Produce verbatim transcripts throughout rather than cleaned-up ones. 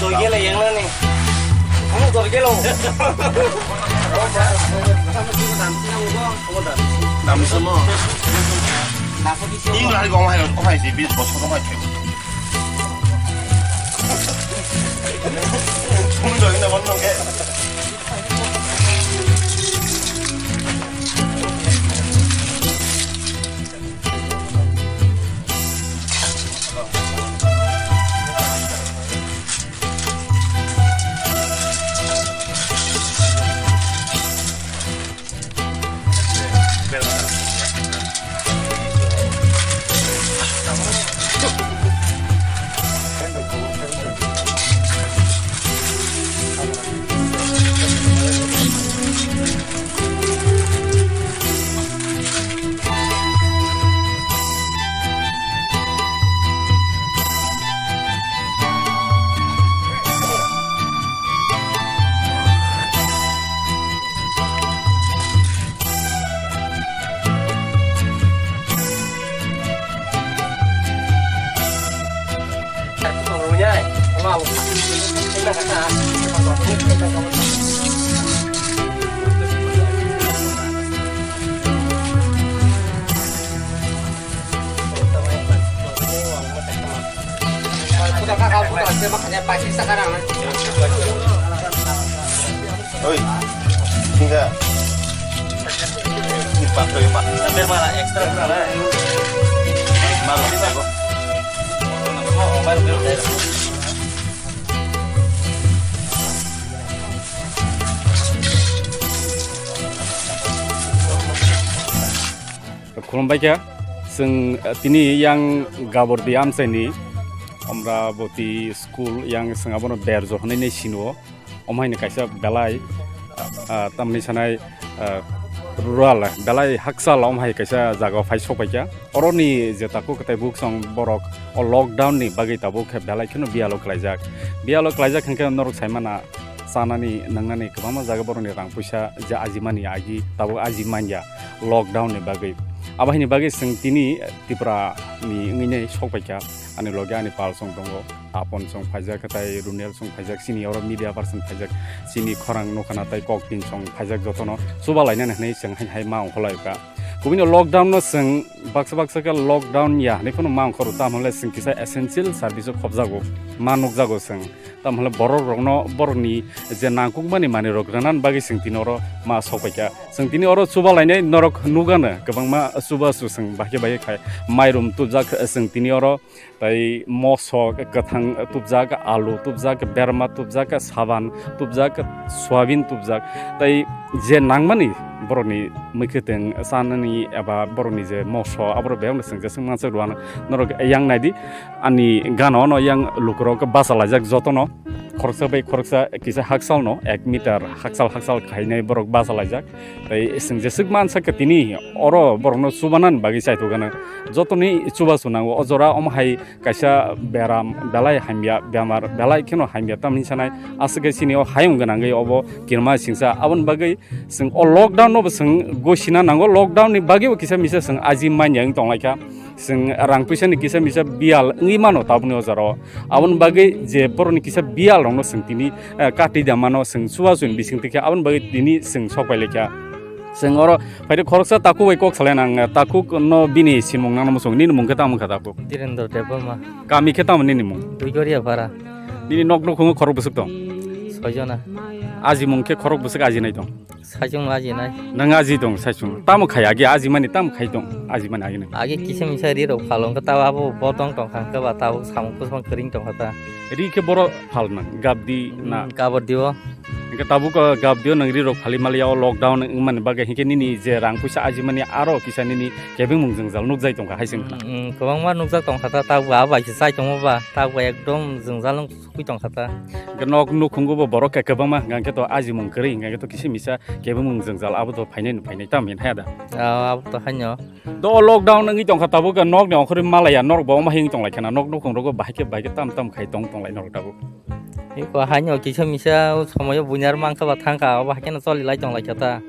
Dorgela yang nani. Kamu dorgelo. Damsamo. Ini lari gong hai, gong hai sih, bis bos gong hai. Kamu dorgela gong gong ke. Oi, tinggal. Ini pak, ini pak. Hampir malah ekstra, malah. Malu, ini pak. Oh, malu, malu. Khulumbai kha, chwng, eh, tini yang Gabordi amchaini Amravati school yang chwng abono Berjo hwnwi nai sino. Omo haino kaisa belai, ah, ah, tamni sanai, ah, rural, belai hakchal omo hai kaisa jaga o phai sok pai kha. Oroni je takhuk kwtai buksong borok o lockdown ni bagwi tabuk khe belai kheno biyalo klaijak. Biyalo klaijak hwnkhe norok sai mana, chanani, nwngnani kwbangma jaga borokni rang puisa je ajimani agi tabuk aji manya lockdown ni bagwi. Abo haini bagwi chwng tini Tripura ni wngwi nai sok pai kha. Ani loge ani pal song tongo, Apon song phaijak, tai Runel song phaijak, chini oro media person phaijak, chini khorang nukha na tai kok tin song phaijak, jotono chuba lainani hwnwi chwng hai hai ma ongkholai kha. Kubuni lockdown no chwng baksa baksa khe lockdown ya hinwi phano ma ongkhoro, tamo hwnle chwng kisa essential service o khopjago, ma nukjago chwng. Tamo hwnle borok rokno borokni je nangkukmani manwi rok rwna bagwi chwng tini oro ma sok pai kha. Chwng tini oro chuba lainai norok nukgano kwbangma chuba chu chwng bahai bahai khai mairum tubjak chwng tini oro, tai moso kwthang tubjak, alu tubjak, berma tubjak, saban tubjak, soyabin tubjak, tai je nangmani borokni mwkhwtwng chanani eba borokni je moso Tho, aboro bebak no chwng jeswk mansa rwano norok yang naidi, ani gana ono yang lukurok bachalaijak jotono, khoroksa bai khoroksa kisa haksalno ek meter haksal haksal khainai borok bachalaijak. Tei chwng jeswk mansa khe tini oro borokno chubanani bagwi chaithok gana jotoni chubachu nango. O jora omo hai kaisa beram belai hamya, bemar belai kheno hamya tamni sanai, aswk khe chini o hayung gwnangwi obo kirma singsa. Aboni bagwi chwng o lockdown no bo chwng gosina nango, lockdown ni bagwi bo kisa misa chwng aji manya wng tonglaikha, chwng rang puisa ni kisa misa biyal wngwi mano tabukni o jora o. Aboni bagwi je borokni kisa biyal rokno chwng tini, eh, kati da mano, chwng chubachu ni bising twi khe aboni bagwi tini chwng sok pai laikha. Chwng oro phaidi khoroksa takhuk bai kok salai nang, takhuk no bini sinmung nangno muchung, nini mung khe tamo wngkha takhuk? Dhirendra Debbarma. Kami khe tamo nini mung? Duigoria Para. Nini nok nukhungo khorok bwswk tong? Soijona. Aji mung khe khorok bwswk aji nai tong? Saichung aji nai. Nang aji tong saichung. Tamo khai agi aji mani tamo khai tong? Aji mani agi nai. Agi kisa misa ri rok phalong khe tabo abo bo tong tong kha khe ba tabo samung kusmang kwring tong kha ta. Ri khe boro phal nang gabdi na? Hmm, gabdi o. Hingke tabuk, uh, gabdi o nang ri rok phali mali ya o lockdown wngmani bagwi hingke nini je rang puisa aji mani aro kisa nini kebeng mung jwngjal nukjai tongkha hai se wngkha. Hmm, hmm, kwbangma nukjak tongkha ta, tabuk a bai se chai tongma ba, tabuk ekdom jwngjal wng sukui tongkha ta. Hingke nok nukhungo bo borok khe kwbangma hingke to aji mung kwrwi hingke to kisa misa kebeng mung jwngjal abo to phainai no phainai tamo hin haya da. Ah, abo to haino. Do lockdown wngwi tongkha tabuk, nokni ongkhorwi malaya, norok bo omo hai wngwi tonglaikha na, nok nukhung rogo bahai khe bahai khe tam tam khai tong tonglai norok tabuk. Iko haino kisa misa o somoyo buinar mangkha ba thangkha, obo hai kheno choli lai tonglaikha ta.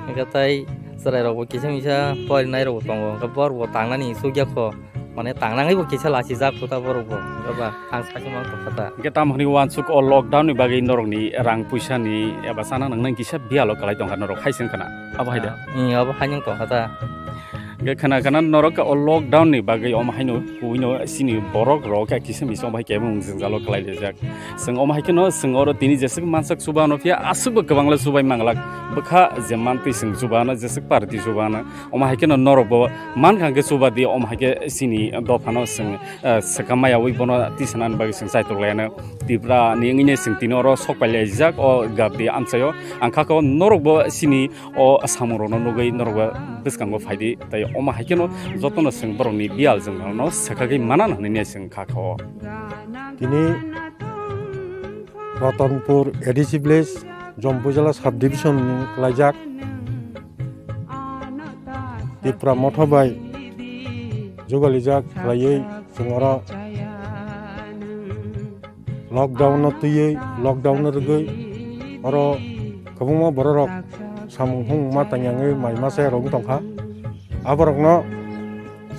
Hingkhe tai chwrai rok bo kisa misa porinai rok bo tongo, hingkhe borok bo tangnani sugya kho, mane tangnangwi bo kisa lachijak kho ta borok bo, hingkhe ba ang sakhe mang tongkha ta. Hingkhe tamo hwnwi uansuk o lockdown ni bagwi norokni rang puisa ni eba chana nangnai kisa biyalo kwlai tongkha norok hai se wngkha na, abo hai da? Hmm, abo hai wng tongkha ta. Hingke khana khana norok o lockdown ni bagwi omo haino kuino chini borok rok kisa misa omo hai kebo wng jwngjalo kwlai rijak. Chwng omo hai kheno chwng oro tini jeswk mansak chuba no phiya aswk bo kwbang le chubai manglak bwkha je mantwi chwng chuba no jeswk party chuba no omo hai kheno norok bo mankha hwnkhe chuba di omo hai khe chini dopha no chwng, eh, swkang maya ui bono tisanani bagwi chwng chaitok lai anw Tripura ni wngwi ne chwng tini oro sok pai lai jak o gabdi amchaio ang kha khe norok bo chini o samung rokno nugwi norok bwskango phaidi, tei omo hai kheno jotono chwng borokni biyal jwngjal no swkagwi manan hwnwi chwng kha kha o. Tini Ratanpur A D C village, Jompujala sub division ni kwlaijak Tipra motha bai jugalijak khlaiwi chwng oro lockdown no twiwi, lockdown no rwgwi oro kwbangma borok rok samung humung ma tangya wngwi mai masa rok wng tongkha. Aborok no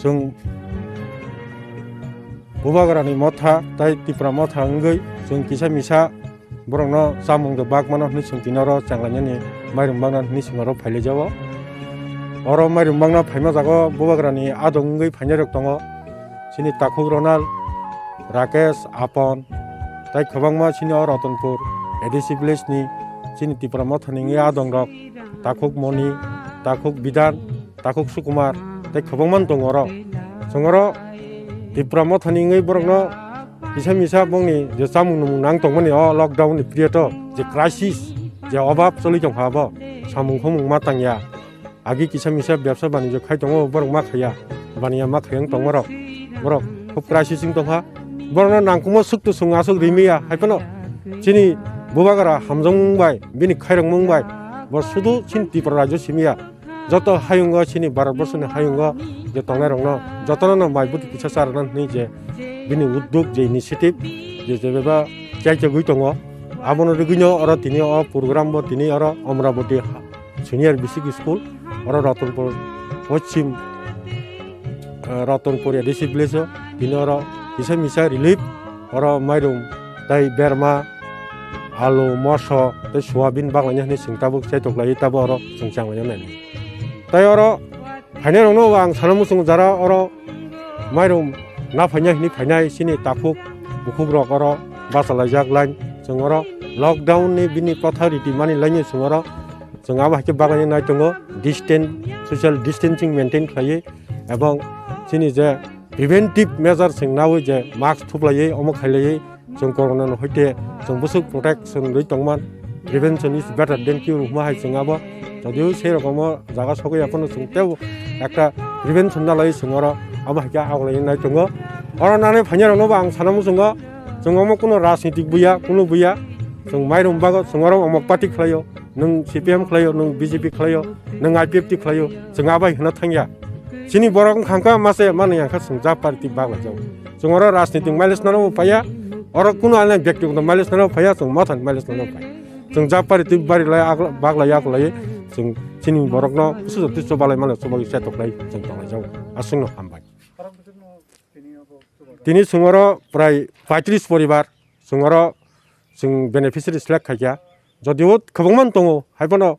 chwng Bubagra ni motha tai Tipra motha wngwi chwng kisa misa borok no chamung de bak mano hwnwi chwng tini oro chenglainani mairum bakna hwnwi chwng oro phailaijao. Oro mairum bakna phaima jago Bubagra ni adong wngwi phainai rok tongo. Chini takhuk Ronald, Rakesh, Apon, tai kwbangma chini o Ratanpur A D C village ni chini Tipra motha ni wngwi adong rok, takhuk Moni, takhuk Bidan, takhuk Sukumar, tai kwbangma tongo oro. Chwng oro Tipra motha ni wngwi borok no kisa misa bongni je chamung numung nang tongmani o lockdown ni period o je crisis, je obab choli tongkha abo samung khumung ma tangya. Agi kisa misa bebsa banijyo khai tongo, borok ma khaiya, baniya ma khaiya wng tongma rok, borok khub crisis wng tongkha. Borokno nangkukma swk to swng aswk rimaya, hai phano chini Bubagra hamjakmung bai, bini khairokmung bai, bo sudu chini Tripura rajyo simiya, joto hayungo chini Bharat borsoni hayungo je tongnai rokno jotono no mai bwtwi kisa charwna hwnwi je bini uddog je initiative je je beba chaitogwi tongo, abono rwgwino oro tini o program bo tini oro Amravati Senior Basic School, oro Ratanpur Poschim, eh, Ratanpur A D C village o, tini oro kisa misa relief, oro mairum, tai berma, alu, moso, tai soyabin baglaina hwnwi chwng tabuk chaitok lai tabo oro chwng chang laina nai. Tai oro phainai rokno ang sana muchung jara oro mairum na phainai hwnwi phainai chini takhuk bukhuk rok oro bachalaijak line chwng oro lockdown ni bini kotha riti mani lainwi chwng oro chwng abo hai khe bagwi nai tongo distance, social distancing maintain khlaiwi ebong chini je preventive measure chwng nawi je mask thuplaiwi omo khailaiwi chwng corona no hoite chwng bwswk protection rwi tongman, prevention is better than cure hwnma hai chwng abo. Jodio sei rokomo jaga sogwi aphano chwng tebo ekta prevention nalai chwng oro abo hai khe agoklai nai tongo. Oro nanai phainai rokno bo ang sana muchungo, chwng omo kuno rajnitik buya, kuno buya, chwng mairum bago chwng oro omo party khlaio, nwng C P M khlaio, nwng B J P khlaio, nwng I P F T khlaio, chwng abai hwna thangya. Chini borok wngkha khe mase manwi ang khe chwng ja party baglai jago. Chwng oro rajnitik mileage nano bo phaiya, oro kuno ani byaktigoto mileage nano phaiya, chwng mothani mileage nano phaiya. Chwng ja pari twi bari lai, ak-, bak lai, yak lai, chwng chini borokno sujo twi chubalai mano, chubagwi chetok lai, chwng tonglai jago. Aswkno hambai. Tini chwng oro prai paitris poribar, chwng oro chwng beneficiary select khaikha. Jodio kwbangma tongo, haiphano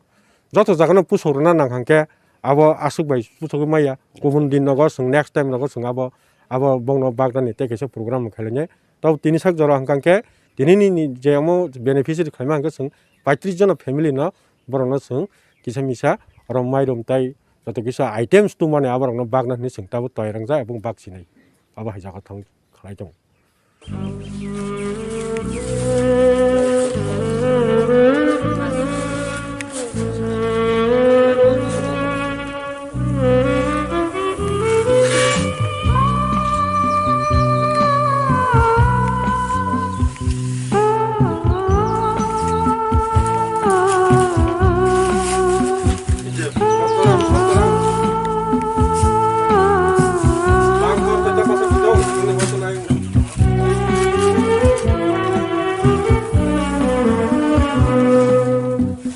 joto jagano pusok rwna nang hangkhe abo aswk bai pusogwi maya. Kubun din nogo chwng next time nogo chwng abo, abo bongno bagrani tei kaisa program khailani. Tabuk tini sak jora hwnkha khe tini ni, ni je omo beneficiary khlaima hwnkhe chwng paitris jona family no borokno chwng kisa misa oro mairum tai joto kisa items tongmani aborokno bagna hwnwi chwng tabuk toirangjak ebong bak sinai abo hai jaga thang khlai tongo.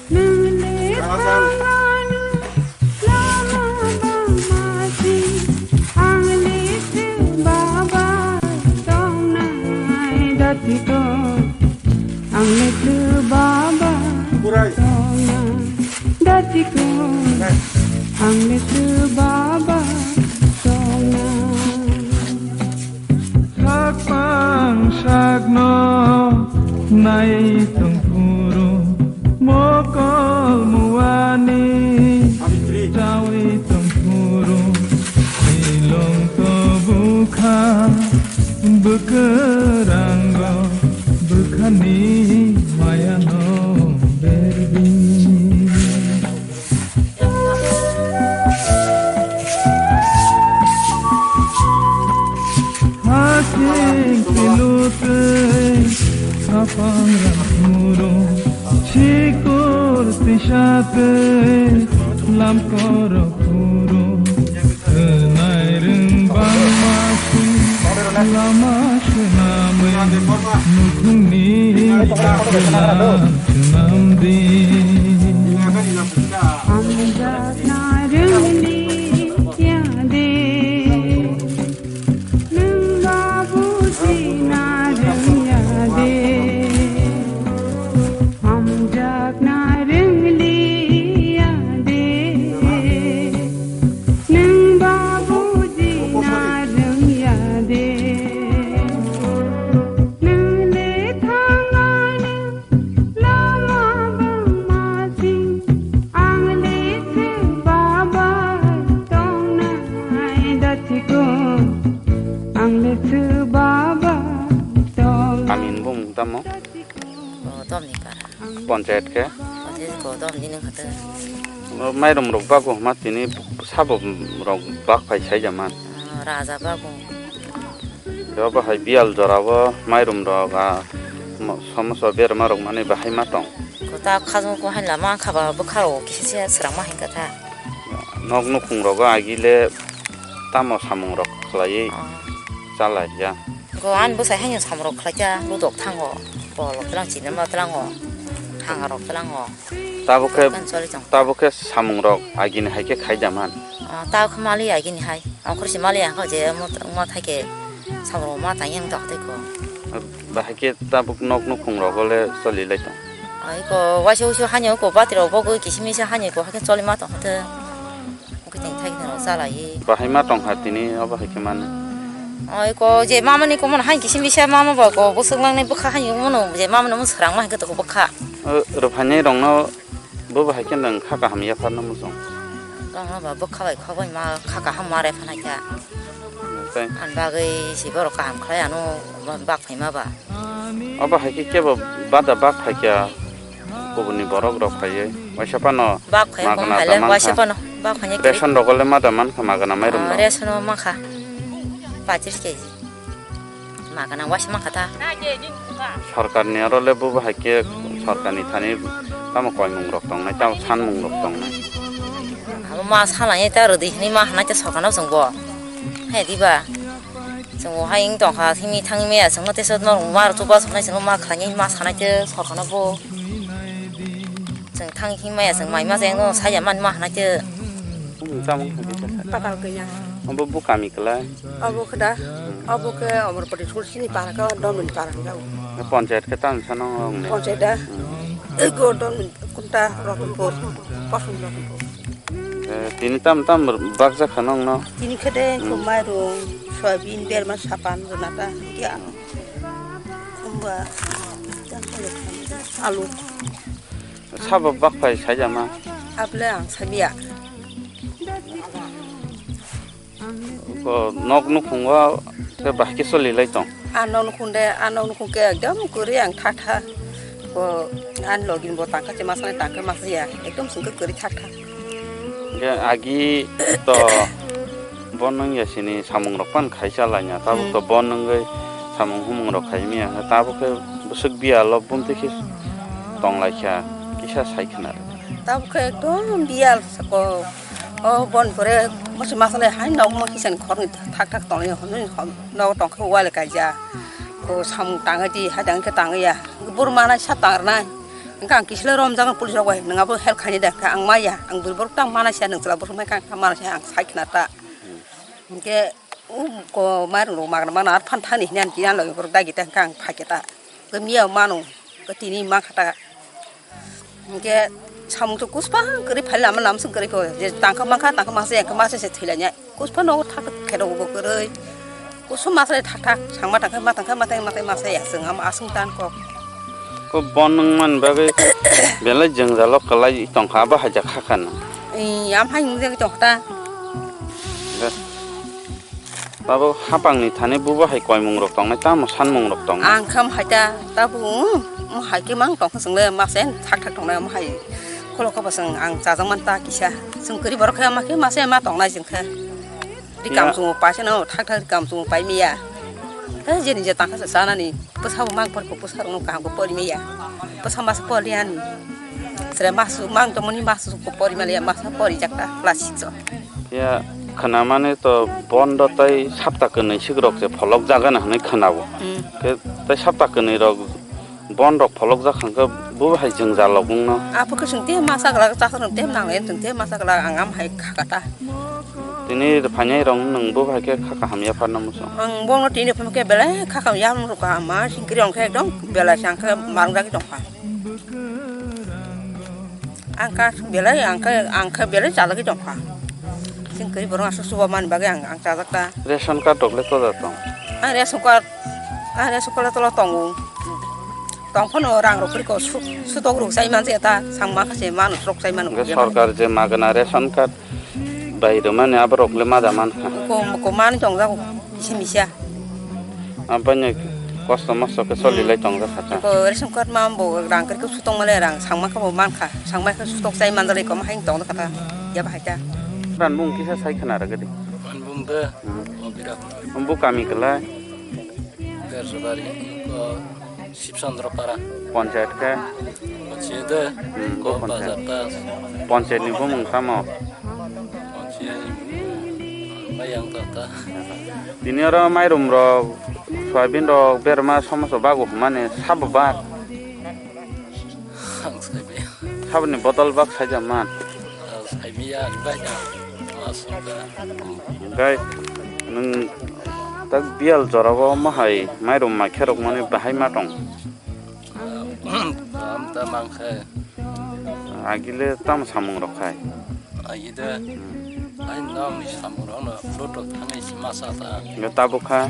Nwng le thangani lama bangma si, ang le thwi baba tongnai datiko. Ang le thwi baba Burai. Tongnai datiko. Burai. Ang le thwi baba tongnai. Sakpang sakno nai tongphuru, mokol muani chawi tongphuru, silong to bukha bwkrango bwkhani mayano berdi. Hasing pilutwi sapang rangmuro, sikur tisatwi lamkorok phuro, khwnai rwng bangma si lama swnamwi, nukhungni khwnam swnamdi. Hamjakna rwngli ya de, nwng ba bujina rwngya de. Hamjakna rwngli ya de, nwng ba bujina rwngya de. Nwng le thangani lama bangma si, ang le thwi baba tongnai datiko. Ang le thwi baba tong. Amin bumung tamo? O, Tomni para. Panchayat khe? Panchayat ko Tomni nung khato. O, mairum rok bago hma tini sabo rok bak phai sai jaman. O, raja bago. Obo hai biyal jora o mairum rok a mo-, somoso berma rok mani bahai ma tong. Ko ta khajung ko hai lama kha ba bwkha rok kisa se swrang ma hai kha tha. Nok nukhung rogo agi le tamo samung rok khlaiwi Oh. Chalai ya. Ko ani bwsai hai samung rok khlai kha ludok thango. Bol rok tlang chinama tlango. Hang rok tlango. Tabuk khe, Kan choli tong. Tabuk khe samung rok agini hai khe khai da man. Ah, tabuk khe mali agini hai. Ang khorsi mali ang kha je mo, mo thai khe samung rok ma tang yang dak tei ko. Bahai khe tabuk nok nukhung rogo le choli lai tong. Ai ko waisa waisa hani ko battery rok bogwi kisimisa hani ko hakhe choli ma tong khe. Khe teng thai khe rok chalai. Bahai ma tong kha tini obo hai khe mano. Ai ko je mama ni ko mon hai kisimisa mama ba ko bwswk lang ni bwkha hani mo je mama ni mo swrang ma hai khe to ko bwkha. O, rwphainai rok no Bo bahai khe nwng kha kaham yapharno muchung. Tongma ba bwkha bai khok bai ma kha kaham ma re phanai kha. Tei? Ani bagwi se borok kaham khlai ano bak phaima ba. Obo hai khe kebo bada bak phai kha kubuni borok rok phaiwi waisa phano Bak phai ma kong khna hai le ta man waisa kha. Phano. Ba khanya kiri. Ration rok le ma da man kha, magana mairum Ah, rok. Ration o mankha. Pachis K G. Magana waisa mankha ta. Sorkar ni aro le bo bahai khe sorkar ni thani tamo koimung rok tongnai, tamo sanmung rok tongnai. Abo ma salai ta rwdi hini ma hanai ta sorkar no chwng bo. Hai di ba. Chwng bo hai wng tongkha, himi thangmi ya chwng no teisa no ma rw chuba sanai chwng no ma khlai ma sanai te sorkar no bo. Chwng thang himaya chwng mai ma jeng no saya man ma hwnai te. Bumung chamung kha kisa sa. Patal kanya. Obo bu kami kwlai. Obo khe da. Obo khe Omorpati Sulsini para khe Domini para hwnjao. Panchayat khe tamo sano ong ne. Panchayat da. Ego Domini kunta Ratanpur. Pasung Ratanpur. Eh, tini tam tam bakjak kha nong no. Tini khe de Hmm. ko mairung, soyabin, berma, sapan, rwna ta. Ya. Khumba. Alu. Sabo bak phai saijama. Able ang sabiya. Ko nok nukhungo ke bahai khe solilai tong. A nok nukhung de, a nok nukhung ke ekdom kwrwi ang tha tha. Ko an login bo tangka che masani tangka masya. Ekdom sungke kwrwi tha tha. Ge agi to Bon wngya sini samung rok pan khai cha laina, tabuk Hmm. to bon wngwi samung humung rok khai maya, tabuk khe bwswk biyalo bumtwi khe tong lai kha, kisa sai khna rw. Tabuk khe ekdom biyal sako, o bon pore masa masa le hai nok mo kisa ni khor ni thak thak tong lai, hwnwi nok tong khe wale kaija, ko samung tangwi di, hai dang khe tangwi ya, bur manai sa tang rwnai, hwnkhe ang kisa le romjak police rok bai, nwng abo help khaini da, hwnkhe ang maya, ang bwrwi borok tang manai sa, nwng chwla borok mai kha, ang manai sa, ang sai khna ta. Hwnkhe, um, ko mairung rok magra mano, ar phan thani hini ani kiyan logi borok dagi ta hwnkhe ang phai khe ta. Ko miya mano, ko tini ma kha ta. Hwnkhe samung to kuspa kwrwi phai lama lam sung kwrwi ko. Je tangkha mankha, tangkha masa ya, masa se thwi lanya. Kuspa no thak khe rok bo kwrwi. Kusum masa thak thak, sangma tangkha, ma tangkha, ma tangkha, ma tangkha, ma tangkha ya, sung am asung tan kok. Ko bon wng man bagwi belai jwngjalo kwlai tongkha, abo haijak kha kha no. Ee, am hai wng jagwi tongkha ta. Abo hapang ni thani bubo hai koimung rok tongnai, tamo sanmung rok tongnai. Ang kham hai ta, tabuk, um, um, hai khe mang tongkha chwng le, masa thak thak tongnai, um, hai kholo kha ba chwng ang chajak man ta kisa. Chwng kwrwi borok khe ma khe masa ma tongnai chwng khe. Rikam Ya. Chungo paisa no thak thak rikam chungo pai miya. Tei jeni je tangkha se chanani bwsa bo mang porikha bwsa rok no kaham khe pori miya. Bwsa mas pori ani. Sere mas mang to muni mas ko pori maliya mas pori jakta class six o. Ya khana mane to bondo tai sapta kwnwi sik rok se pholok jaga na hwnwi khana bo. Hmm. Khe tai sapta kwnwi rok Bon rok pholok jak hwnkhe bo hai jwngjal rok wngno. Aphuru chwng tei masa glak, chakha rok tei nang, chwng tei masa glak, ang am hai kha kata. Tini phainai rok nwng bo hai khe kha kaham yapharna muchung. Ang bono tini phano khe belai kha kaham yapharna muchung, ma singkri rok khe ekdom belai se ang khe marwk jagwi tongkha. Ang kha belai, ang khe, ang khe belai chalagwi tongkha. Singkri borok aswk chuba mani bagwi ang, ang chajak ta. Ration card rok le toja tong? Ang ration card, ang ration card le tola tongo. Tong phano rang rok kwrwi ko su-, sutok rok chai man se ta, sang ma kha se manu rok chai manu. Hwnkhe sorkar je magana ration card bai rwmani aborok le ma da man kha. Ko, ko mani tong jago, misa misa. Aboni kosto mosto khe soli lai tong jak kha ta. Ko ration card ma bo rang kwrwi ko sutok ma le rang sang ma kha bo man kha, sang ma kha sutok chai man jak le ko ma hai tong jak kha ta, ya bahai ta. Ran mung kisa sai khna rwgwi di. An bung de, Hmm. o birak. Ambo kami kwlai. Bersabari, ko Sibchandra Para. Panchayat khe? Panchayat de, Hmm, ko panchayat. Bazar ta. Panchayat ni bumung tamo? Panchayat ni bumung, Mayang ta ta. Tini oro mairum rok, soyabin rok, berma somoso bago hwnmani sabo ba? Ang sai maya. Saboni bodol bak saijak man. Ang sai maya, ang bai ya. Masuk ka. Hwnkhe nwng tak biyal jorao omo hai mairum maikhe rwkmani bahai ma tong? Am ta mang khe. Agile tamo samung rok khai? Agide. Hmm. Ai nokni samung rokno lutuk thangwi si masa ta. Hwnkhe tabuk kha?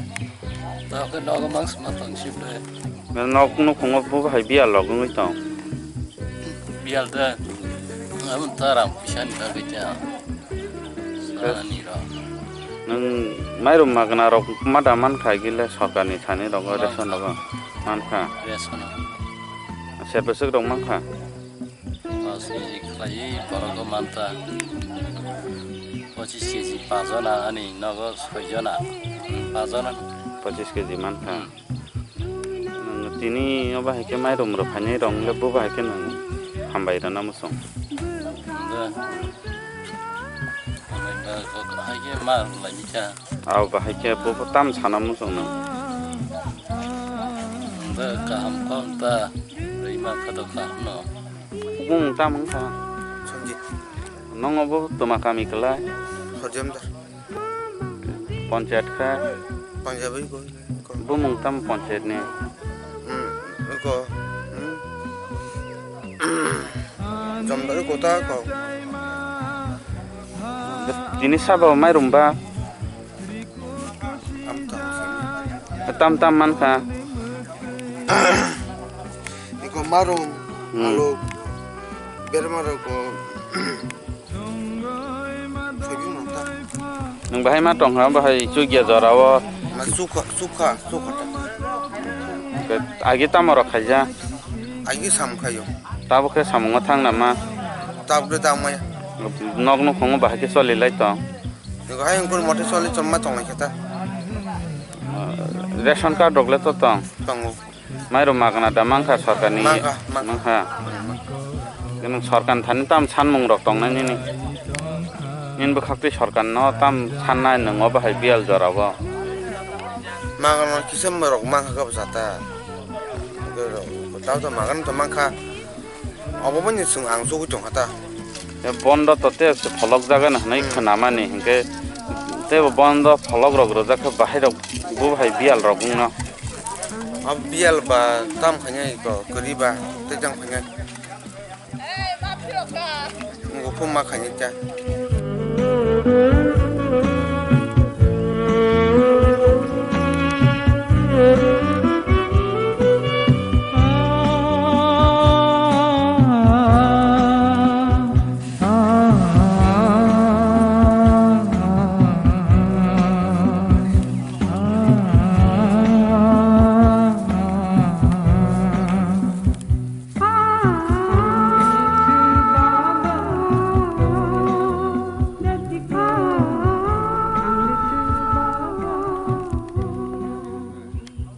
Tabuk khe nogo mang sima tong si ble. Nok nukhungo bo hai biyal rok wngwi tong. Biyal de, amo ta rang puisa ni bagwi ta. Sanani rok. Nwng mairum magna rok ma da man kha gile sorkar ni thani rok o ration rok o man kha. Ration o. Se bwswk rok man kha. Aswk Lai borok o manta pochis keji pajona ani nogo soijona pajona. Pochis keji manta. Nwng tini o bahai khe mairum rw phainai rong le bo bahai khe nwng hambai rwna muchung. Hambai ba kok hai khe ma lai kha. Abo bahai khe bo tam sana muchung nwng. Hwnkhe kaham kok ta rwi mankha to kaham no. Bumung tam wngkha? Sanjit. Nongo bo tuma kami kwlai? Horjamdar. Panchayat kha? Panjabi ko, ko. Bumung tam panchayat ni? Hmm, ko. Hmm. Jamdar ko ta ko. Tini sabo mairum ba? Tam tam. Tam tam mankha. Iko marum, hmm, alu, berma rok ko. Soyung nang ta. Nwng bahai ma tongkha, bahai chukya jora o. Ma sukha, sukha, sukha ta. Agi tamo rok khaija? Agi sam khayo. Tabuk khe samungo thang nama? Tabuk de tangmaya. Nok nukhungo bahai khe choli lai tong? Ego hai wngkor mote choli chomma tonglai khe ta. Ration card rok le to tong? Tongo. Mairum magna da mankha sorkarni? Mankha, mankha. Mankha. Nwng sorkar thani tam sanmung rok tongnai nini? Nini bwkhak twi sorkar no tam sannai nwng o bahai biyal jora o? Magna kisa rok mankha khe bwsa ta. Tao to magna to mankha. Obo boni chwng ang chugui tongkha ta. Bondo to te pholok jaga na hwnwi, hmm, khwnamani hinkhe tei bo bondo pholok rok rwjak khe bahai rok bo bahai biyal rok wngno. O biyal ba tam khainai ko kwrwi ba tei tam khainai. Buphung ma khainai ta.